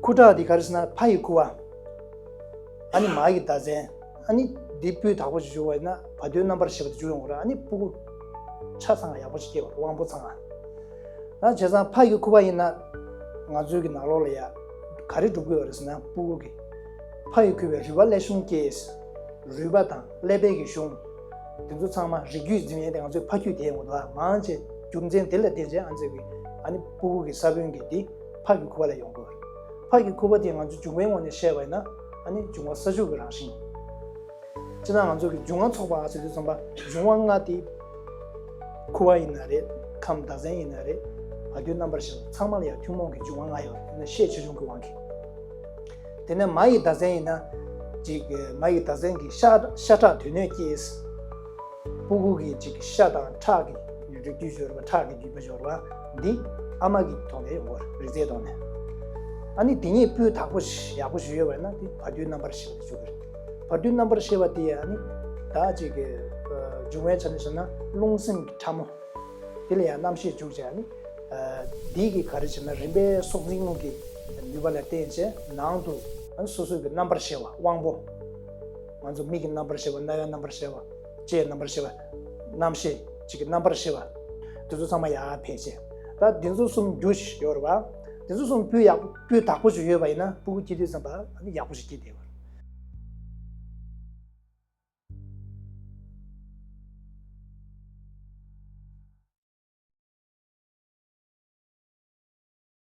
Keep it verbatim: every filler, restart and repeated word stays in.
ཁུ་ཁྲག་འདི་ག་རེ་ཟེར་ན་ཕ་ཡི་ཁུ་བ། ཨ་ནི་མ་ཡི་ཟླ་མཚན། ཨ་ནི་འདི་སྤུས་དག་པོ་ཞིག་བྱུང་བ་ཡིན་ན་བར་དོའི་རྣམ་པར་ཤེས་པ་དེ་འཇུག་ཡོང་གི་རེད། ཨ་ནི་སྤུ་གུ་ཆ་ཚང་ཡག་པོ་ཞིག་སྐྱེ་བ་དབང་པོ་ཚང་། ད་བྱས་ཙང་ཕ་ཡི་ཁུ་བ་ཡིན་ན་ང་ཚོའི་གི་ནང་ལོགས་ལ་ཡ་ག་རེ་སྒྲུབ་དགོས་པ་རེད་ཟེར་ན་སྤུ་གུ་གི་ཕ་ཡི་ཁུ་བའི་རུས་པ་ཀླད་གཞུང་སྐྱེས། རུས་པ་དང་ཀླད་པའི་གི་གཞུང་། དེ་ཚོ་ཚང་མ་རིགས་རྒྱུད་འཛིན་ཡས་དེ་ང་ཚོའི་ཕ་རྒྱུད་དེ་ཡོང་གི་འདུག་མང་ཆེ་རྒྱུ་མཚན་དེ་ལ་བརྟེན་བྱས་ཨ་ཙི་གི་ཨ་ནི་སྤུ་གུ་གི་ས་བོན་གི་དེ་ཕ་གི་ཁུ་བ་ལ་ཡོང་དགོས། ཕ་གི་ཁུ་བ་དེ་ང་ཚོ་འབྱུང་བའི་ངོས་ནས་བཤད་པ་ཡིན་ན་ཨ་ནི་འབྱུང་བ་ས་བཅུ་གི་རང་བཞིན། སྤྱིར་ན་ང་ཚོ་གི་འབྱུང་བ་ཚོགས་པ་ཟེར་དུས་ཙམ་པ་འབྱུང་བ་ལྔ་དེ། ཁུ་བ་ཡིན་ན་རེད། ཁམས་ཟླ་མཚན་ཡིན་ན་རེད། བར་དོའི་རྣམ་པར་ཤེས་པ་ཚང་མ་ལ་ཡང་ཐུན་མོང་གི་འབྱུང་བ་ལྔ་ཡོད་རེད། ཤས་ཆེ་ཆུང་གི་དབང་གིས། དེ་ནས་མ་ཡི་ཟླ་མཚན་ཡིན་ན། ཅིག་མ་ཡི་ཟླ་མཚན་གྱི་ཤ་ཤ་ཁྲག་དོན་སྣོད་སྐྱེས། སྤུ་གུ་གི་ཅིག་ཤ་དང་ཁྲག་གི་རིགས་རྒྱུད་སྦྱོར་བ་ཁྲག་གི་རྒྱུད་པ་སྦྱོར་བ་འདི་ཨ་མ་གི་ཐོག་ནས་ཡོང་གི་རེད། རིགས་རྫས་ཐོག་ནས། ཨ་ནི་དེ་གཉིས་སྤུས་དག་པོ་ཞིག་ཡག་པོ་ཞིག་ཡོད་པ་ཡིན་ན་དེ་བར་དོའི་རྣམ་པར་ཤེས་པ་དེ་འཇུག་གི་རེད། བར་དོའི་རྣམ་པར་ཤེས་པ་དེ་ཨ་ནི་ད་ཅིག་གི་འབྱུང་བའི་ཆ་ནས་བཤད་ན་རླུང་སེམས་ཀྱི་ཕྲ་མོ། དེ་ལ་ཡང་རྣམ་ཤེས་འཇུག་བྱས་ནི། འདི་གི་ག་རེ་བྱས་ན་རིམ་པས་སྲོག་འཛིན་རླུང་གི་ནུས་པ་ལ་བརྟེན་བྱས་ནང་དུ་སོ་སོའི་གི་རྣམ་པར་ཤེས་པ་དབང་པོ། ང་ཚོ་མིག་གི་རྣམ་པར་ཤེས་པ་རྣ་བའི་རྣམ་པར་ཤེས་པ། ལྕེའི་རྣམ་པར་ཤེས་པ། རྣམ་ཤེས་གཅིག་གི་རྣམ་པར་ཤེས་པ། དེ་ཚོ་ཚང་མ་ཡར་འཕེལ་བྱས། ད་འདི་ཚོ་གསུམ་རྒྱུ་ཞིག་ཡོད་རེད་བ། འདི་ཚོ་གསུམ་སྤུས་ཡག་སྤུས་དག་པོ་ཞིག་ཡོད་པ་ཡིན་ན་སྤུ་གུ་སྐྱེ་དུས་ཙམ་པ་ཡག་པོ་ཞིག་སྐྱེ་བསྡད་ཡོད།